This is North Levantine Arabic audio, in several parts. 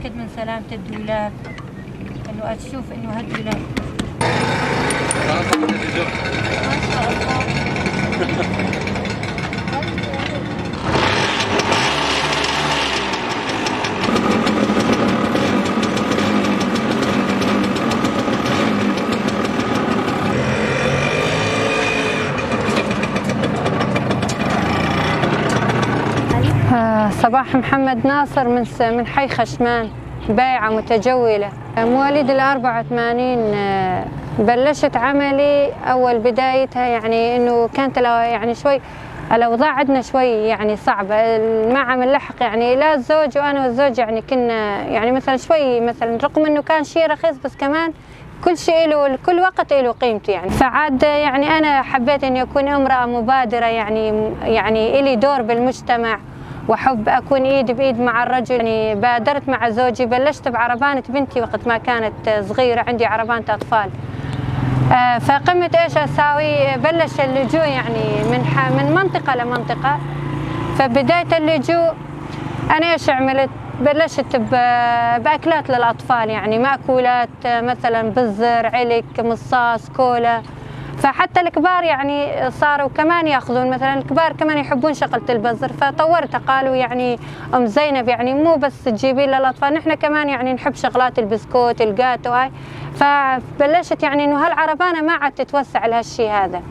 أتأكد من سلامة الدولاب، إنه أشوف إنه هالدولاب ما شاء الله. صباح محمد ناصر من حي خشمان، بايعة متجولة، مواليد 84. بلشت عملي أول بدايتها يعني إنه كانت يعني شوي الأوضاع عندنا شوي يعني صعبة، ما عم نلحق يعني لا الزوج وأنا والزوج يعني كنا يعني مثلا شوي مثلا رغم إنه كان شيء رخيص بس كمان كل شيء له كل وقت له قيمته يعني. فعاد يعني أنا حبيت إني أكون امرأة مبادرة يعني إلي دور بالمجتمع وحب أكون إيد بإيد مع الرجل. يعني بادرت مع زوجي، بلشت بعربانة بنتي وقت ما كانت صغيرة، عندي عربانة أطفال. فقمت إيش أساوي، بلش اللجوء يعني من منطقة لمنطقة. فبداية اللجوء أنا إيش عملت، بلشت بأكلات للأطفال يعني مأكولات مثلا بزر، علك، مصاص، كولا. فحتى الكبار يعني صاروا كمان ياخذون، مثلا الكبار كمان يحبون شغلة البزر، فطورتها قالوا يعني ام زينب يعني مو بس تجيبي للاطفال، نحن كمان يعني نحب شغلات البسكوت الجاتو هاي. فبلشت يعني انه هالعربانه ما عاد تتوسع لهالشيء هذا.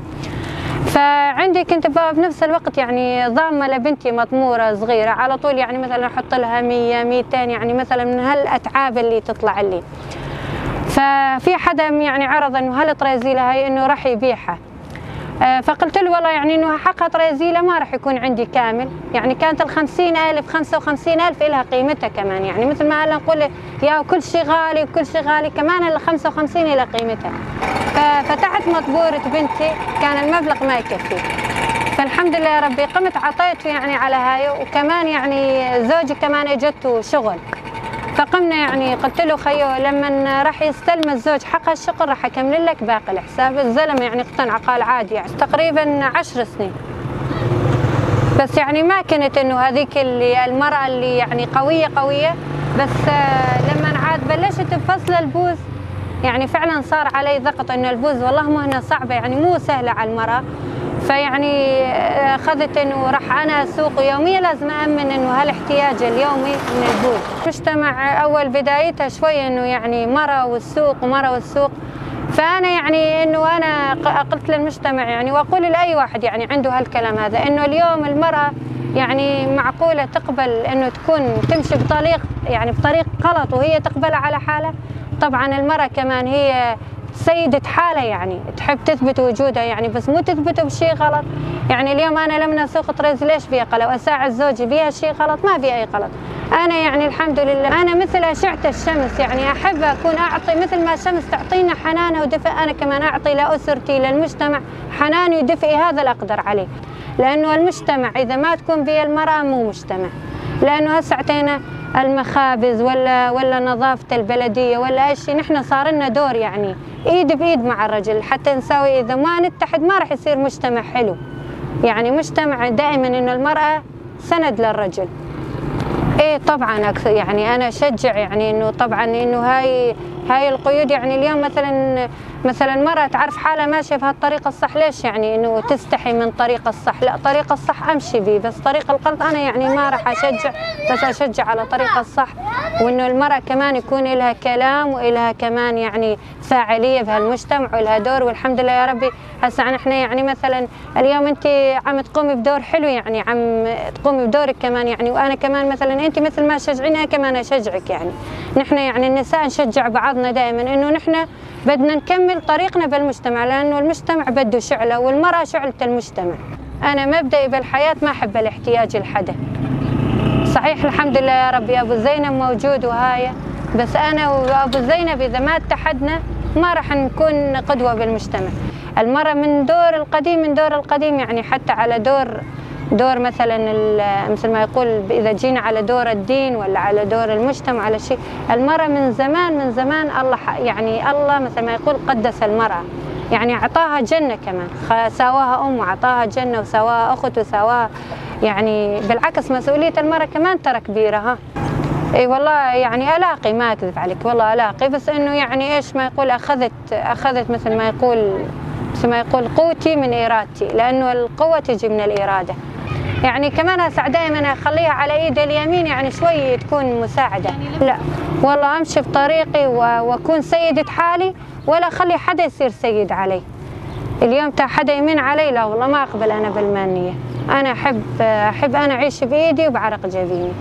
فعندي كنت بنفس الوقت يعني ضامه لبنتي مطموره صغيرة على طول، يعني مثلا احط لها 100 200 يعني مثلا من هالاتعاب اللي تطلع لي. ففي حدا يعني عرض انه هالطريزيله هاي انه راح يبيعها، فقلت له والله يعني انه حقها طريزيله ما راح يكون عندي كامل، يعني كانت ال50,000 55,000 لها قيمتها كمان، يعني مثل ما هلا نقول يا كل شيء غالي وكل شيء غالي، كمان ال55 لها قيمتها. ففتحت مطبوره بنتي كان المبلغ ما يكفي، فالحمد لله يا ربي قمت عطيته يعني على هاي، وكمان يعني زوجي كمان اجته شغل، فقمنا يعني قلت له خيو لما راح يستلم الزوج حق الشغل راح اكمل لك باقي الحساب. الزلمة يعني اقتنع قال عادي، يعني تقريبا 10 سنين بس، يعني ما كنت انه هذيك اللي المرأة اللي يعني قوية قوية، بس لما عاد بلشت بفصل البوز يعني فعلا صار علي ضغط انه البوز والله مهنة صعبة يعني مو سهلة على المرأة. فيعني اخذت انه راح انا اسوق يوميا لازم امن انه هالاحتياج اليومي من البوز. المجتمع اول بدايتها شوي انه يعني مرة والسوق ومرة والسوق، فانا يعني انه انا قلت للمجتمع يعني واقول لاي واحد يعني عنده هالكلام هذا انه اليوم المراة يعني معقولة تقبل انه تكون تمشي بطريق يعني بطريق غلط وهي تقبلها على حالها؟ طبعا المراة كمان هي سيدة حالة يعني تحب تثبت وجودها يعني، بس مو تثبته بشيء غلط. يعني اليوم أنا لما أسوق طريز ليش بيها غلط؟ وأساعد زوجي بيها شيء غلط؟ ما في أي غلط. أنا يعني الحمد لله أنا مثل أشعة الشمس، يعني أحب أكون أعطي مثل ما الشمس تعطينا حنانها ودفء، أنا كمان أعطي لأسرتي للمجتمع حناني ودفئي، هذا اللي أقدر عليه. لأنه المجتمع إذا ما تكون بيه المرأة مو مجتمع، لأنه هسه اعطينا المخابز ولا نظافة البلدية ولا أي شيء، نحن صار لنا دور يعني ايد بايد مع الرجل حتى نساوي. اذا ما نتحد ما راح يصير مجتمع حلو، يعني مجتمع دائما انه المرأة سند للرجل. ايه طبعا يعني انا اشجع يعني انه طبعا انه هاي القيود، يعني اليوم مثلا مرأة تعرف حالها ماشية بهالطريقة الصح، ليش يعني انه تستحي من طريق الصح؟ لا، طريق الصح امشي به، بس طريق الغلط انا يعني ما راح اشجع، بس اشجع على طريق الصح، وانه المرأة كمان يكون لها كلام ولها كمان يعني فاعلية بهالمجتمع ولها دور. والحمد لله يا ربي هسه نحن يعني مثلا اليوم انت عم تقومي بدور حلو، يعني عم تقومي بدورك كمان يعني، وانا كمان مثلا انت مثل ما تشجعيني انا كمان اشجعك. يعني نحن يعني النساء نشجع بعضنا دائما انه نحن بدنا نكمل طريقنا بالمجتمع، لانه المجتمع بده شعله والمراة شعله المجتمع. انا مبدئي بالحياة ما احب الاحتياج لحدا، صحيح الحمد لله يا ربي ابو زينب موجود وهاي، بس انا وابو زينب اذا ما اتحدنا ما راح نكون قدوة بالمجتمع. المراة من دور القديم، من دور القديم يعني حتى على دور مثلا مثل ما يقول اذا جينا على دور الدين ولا على دور المجتمع على شيء، المراة من زمان من زمان الله يعني الله مثل ما يقول قدس المراة، يعني اعطاها جنة كمان، سواها ام وأعطاها جنة وسواها اخت وسواها، يعني بالعكس مسؤولية المراة كمان ترى كبيرة. ها اي والله يعني الاقي، ما اكذب عليك والله الاقي، بس انه يعني ايش ما يقول اخذت مثل ما يقول قوتي من ارادتي، لانه القوه تجي من الاراده. يعني كمان هسه دائما اخليها على ايدي اليمين، يعني شوي تكون مساعده. لا والله امشي بطريقي واكون سيدة حالي، ولا اخلي حدا يصير سيد علي. اليوم تا حدا يمن علي، لا والله ما اقبل انا بالمانيه. انا احب انا اعيش بايدي وبعرق جبيني.